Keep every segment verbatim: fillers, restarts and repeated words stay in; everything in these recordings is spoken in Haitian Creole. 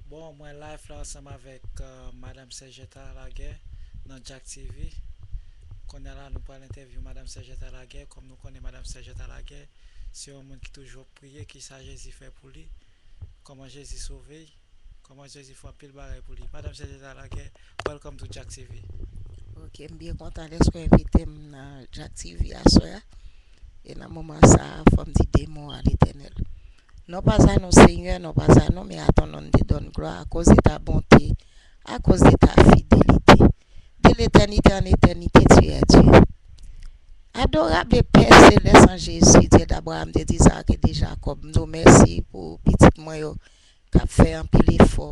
Bon, mwen live la ansanm avèk euh, Madam Sergetta Laguerre nan Jack T V. Kounye a la, nou pral entèvyou Madam Sergetta Laguerre. Kòm nou konnen Madam Sergetta Laguerre, se yon moun ki toujou ap priye, ki sa Jezi fè pou li, kòman Jezi sove l, kòman Jezi fè anpil bagay pou li. Madam Sergetta Laguerre, welcome to Jack T V. Ok, m byen kontan dèske w envite m nan Jack T V aswè a. E nan moman sa a, fò m di de mo a Letènèl. Non pas à nous, Seigneur, non pas à nous, mais à ton nom nous te donne gloire à cause de ta bonté, à cause de ta fidélité. De l'éternité en éternité, tu es Dieu. Adorable Père céleste en Jésus, Dieu d'Abraham, de Isaac et de Jacob, m di w mèsi pou pitit mwen yo k ap fè anpil efò.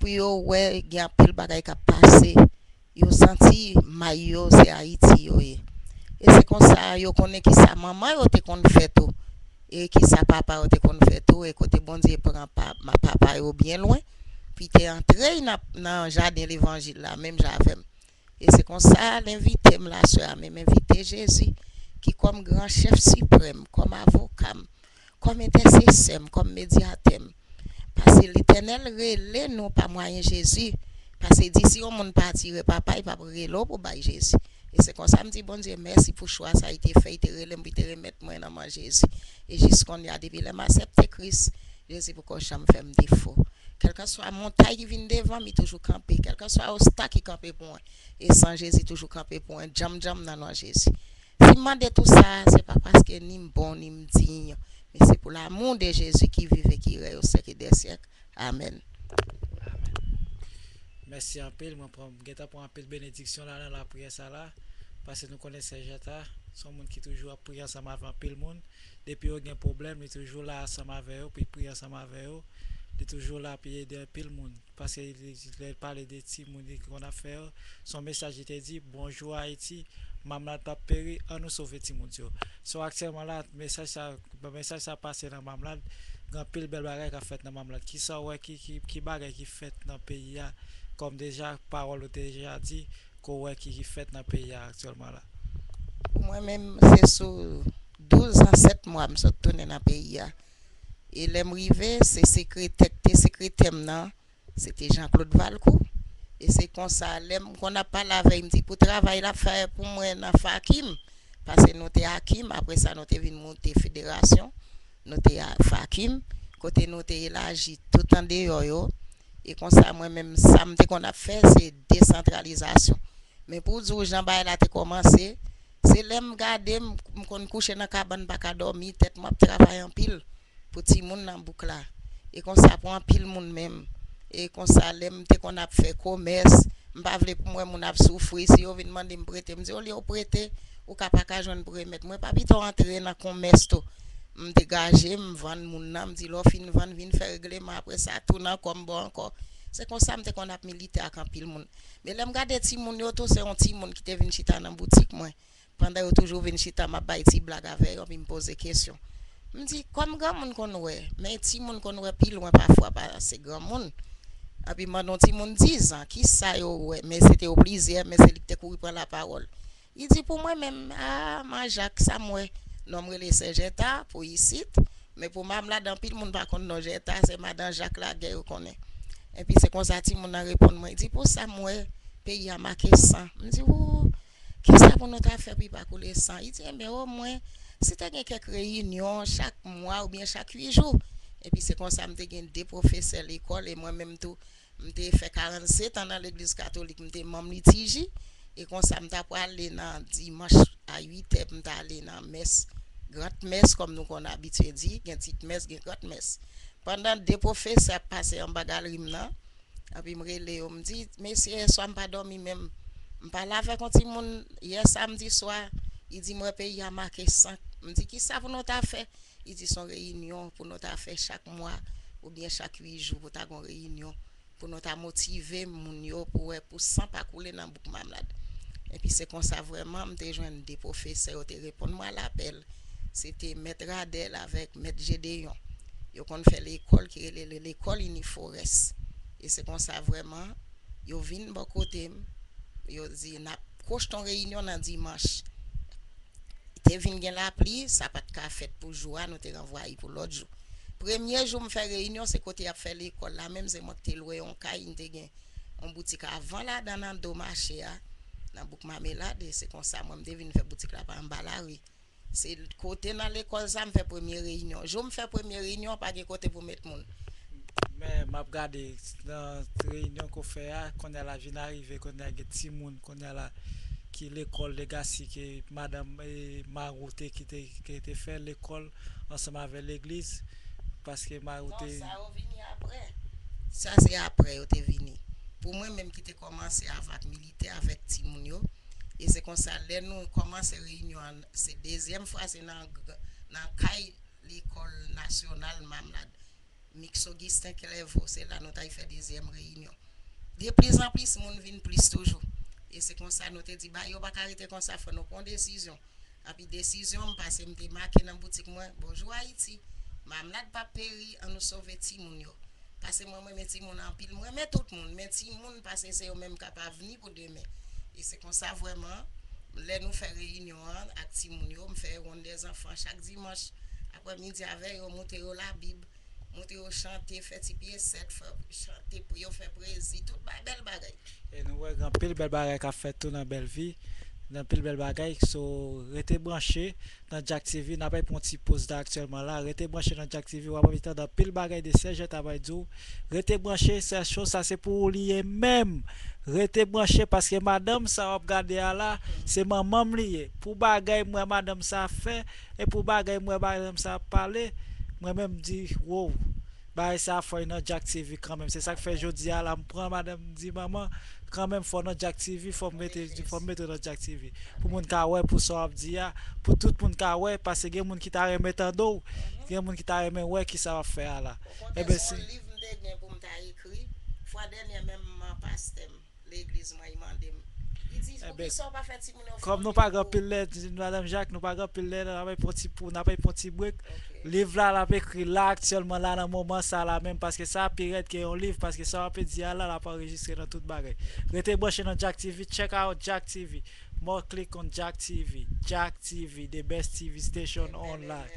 Pou yo wè gen anpil bagay k ap pase, yo santi may yo se Ayiti yo ye. E se konsa yo konnen kisa manman yo te konn fè tou, e kisa papa yo te konn fè tou, e kote Bondye pran pa, ma- papa yo byen lwen, pou te antre nan, nan jaden levanjil la, menm jan avè m. E se konsa l envite m la, sè a, men m envite Jezi, ki kòm gran chèf siprèm, kòm avoka m, kòm entèsesè m, kòm medyatè m. Paske Letènèl rele nou pa mwayen Jezi. Paske di si yon moun pa atire papa, li p ap rele w pou bay Jezi. E se konsa m di Bondye mèsi pou chwa sa li te fè, li te rele m, pou li te remèt mwen nan men Jezi. E jis kounye a, depi lè m aksepte Kris, Jezi poko janm fè m defo. Kèlkanswa montay ki vin devan m, li toujou kanpe. Kèlkanswa obstak ki kanpe pou mwen, e san Jezi toujou kanpe pou mwen, djanm djanm nan non Jezi. Si m mande tou sa, se pa paske ni m bon, ni m diy, men se pou l'amour de Jésus qui vit et qui règne au siècle des siècles. Amen. Amen. Mèsi anpil. Mwen pran, m gentan pran anpil benediksyon la nan lapriyè sa la. Paske nou konnen Sè Jeta, se yon moun ki toujou ap priye ansanm avè anpil moun. Depi yo gen pwoblèm, li toujou la ansanm avè yo, pou li priye ansanm avè yo. Li toujou la pou li ede anpil moun. Paske li, lè l pale de timoun li konn ap fè yo, se yon mesaj li te di, bonjou Ayiti, mamlad p ap peri, ann nou sove timoun yo. So aktyèlman la, mesaj sa, mesaj sa pase nan mamlad, gen anpil bèl bagay k ap fèt nan mamlad. Kisa w wè ki, ki, ki bagay ki fèt nan peyi a, kòm deja pawòl ou te deja di, ke w wè ki, ki fèt nan peyi a aktyèlman la? Pou mwen menm, se sou douz an sèt mwa m sot tounen nan peyi a. E lè m rive, se sekretè k te sekretè m nan, se te Jean Claude Valcourt. E se konsa, lè m konn ap pale avè l, m di pou travay l ap fè pou mwen nan Fakim, paske nou te Akim, apre sa nou te vin moute federasyon, nou te a Fakim, kote nou te elaji tout andeyò yo. E konsa, mwen menm, sa m te konn ap fè, se desantralizasyon. Men pou di w jan bagay la te kòmanse, se lè m gade, m, m konn kouche nan kabann, m pa ka dòmi, tèt mwen ap travay anpil pou timoun nan bouk la. E konsa pou anpil moun menm. E konsa lè m te konn ap fè komès, m pa vle pou m wè moun ap soufri. Si yo vin mande m prete, m di olye w prete, ou ka pa ka jwenn pou remèt. Mwen pa pito antre nan komès tou. M degaje, m vann moun nan, m di lè w fin vann, vin fè regleman, apre sa, tounen ankò, m ba w ankò. Se konsa m te konn ap milite ak anpil moun. Men lè m gade timoun yo tou, se yon timoun ki te vin chita nan boutik mwen. Pandan yo toujou vin chita, m ap bay ti blag avè yo, epi m poze kesyon. M di, kòm granmoun konn wè, men timoun konn wè pi lwen pafwa pase granmoun. Epi m mande yon timoun diz an, kisa yo wè, men se te yo plizyè, men se li ki te kouri pran lapawòl. Li di pou mwen menm, a, Man Jak, sa m wè, non m rele Sè Jeta, pou isit, men pou Mamlad, anpil moun pa konn non Jeta, se Madan Jak Lagè yo konnen. Epi se konsa timoun nan reponn mwen, li di pou sa m wè, peyi a make san. M di, o, kisa pou nou ta fè pou li pa koule san? Li di, enben, omwen, si te gen kèk reyinyon chak mwa oubyen chak uit jou. Epi se konsa m te gen de pwofesè lekòl, e mwen menm tou, m te fè karannsèt an nan legliz katolik, m te manm litiji, e konsa m ta prale nan dimanch a uit è, m ta ale nan mès, grant mès, kòm nou konn abitye di, gen tit mès, gen grant mès. Pandan de pwofesè ap pase anba galri m nan, epi m rele yo, m di, mesye, yèswa m pa dòmi menm. M pale avèk yon timoun yè samdi swa, li di m wè peyi a make san. M di, kisa pou nou ta fè? Li di se yon reyinyon pou nou ta fè chak mwa oubyen chak uit jou pou ta gen yon reyinyon pou nou ta motive moun yo pou wè pou san pa koule nan bouk Mamlad. Epi se konsa vrèman m te jwenn de pwofesè yo te reponn mwen a lapèl. Se te mèt Radèl avèk mèt Jedeyon. Yo konn fè lekòl ki rele le- lekòl Iniforès. E se konsa vrèman yo vin bò kote m. Yo di n ap kwochte yon reyinyon nan dimanch. Te vin gen lapli, sa pa t ka fèt pou jou a, nou te ranvwaye pou lòt jou. Premye jou m fè reyinyon, se kote y ap fè lekòl la menm, se mwen ki te lwe yon kay, m te gen yon boutik avan ladan nan do mache a, nan bouk Mamelad, e se konsa mwen m te vin fè boutik la pa anba lari. Se kote nan lekòl sa m fè premye reyinyon. Jou m fè premye reyinyon, pa gen kote pou met moun. Men m ap gade nan reyinyon ke w fè a, kounye a la vin arive, kounye a gen timoun, kounye a la ki lekòl Legacy ke madanm e mari w te kite, ke te fè lekòl ansanm avè legliz, paske mari w Non, te. Sa yo vini apre. Sa se apre yo te vini. Pou mwen menm ki te kòmanse avèk militè, avèk timoun yo, e se konsa lè nou kòmanse reyinyon an, se dezyèm fwa, se nan, nan kay lekòl nasyonal Mamlad, Mix Augustin Clairvaux, se la nou t al fè dezyèm reyinyon. De plis an plis, moun vin plis toujou. E se konsa nou te di, ba yo pa ka rete konsa, fò nou pran desizyon. Epi desizyon m pase, m te make nan boutik mwen, Bonjou Ayiti. Mamlad p ap peri, ann nou sove timoun yo. Pase mwen, m renmen timoun anpil, m renmen tout moun, men timoun, pase se yo menm k ap avni pou demen. E se konsa vrèman, lè nou fè reyinyon an ak timoun yo, m fè wonn dè zanfan chak dimanch aprè midi avè yo, montre yo Labib, montre yo chante, fè ti pye sèt, fè chante pou yo, fè pwezi, tout bay, bèl bagay. E nou wè gen anpil bèl bagay k ap fèt tou nan Bèlvi, gen anpil bèl bagay. So, rete branche nan Jack T V, n ap pran ti poz la aktyèlman la. Rete branche nan Jack T V, w ap anvi tande anpil bagay de Sè Jè ta bay di w. Rete branche, Sè Cho, sa se pou ou li ye menm. Rete branche paske madanm sa w ap gade a la, se manman m li ye. Pou bagay m wè madanm sa ap fè, e pou bagay m wè madanm sa ap pale, mwen menm m di, wow, bagay sa fò nan Jack T V kanmenm. Se sa k fè jodi a la, m pran madanm, m di, manman, kanmenm fò nan Jack T V, fò m mete, fò m mete w nan Jack T V. Pou moun ka wè, pou sa w ap di a, pou tout moun ka wè, paske gen moun ki ta renmen tande w, gen moun ki ta renmen wè ki sa w ap fè a la. Ebyen, se. Liv m te gen pou m ta ekri, fwa dènyè menm pastè m legliz mwen, li mande m. Li di, poukisa w pa fè timoun yo fè Kòm nou pa gen anpil lè, madanm Jak, nou pa gen anpil lè, n ap pran ti pou, n ap pran ti brek. Liv la, l ap ekri la, aktyèlman la, nan moman sa la menm, paske sa pi rèd ke yon liv, paske sa w ap di a la, l ap anrejistre nan tout bagay. Rete branche nan Jack T V, check out Jack T V. More click on Jack T V. Jack T V, the best T V station online.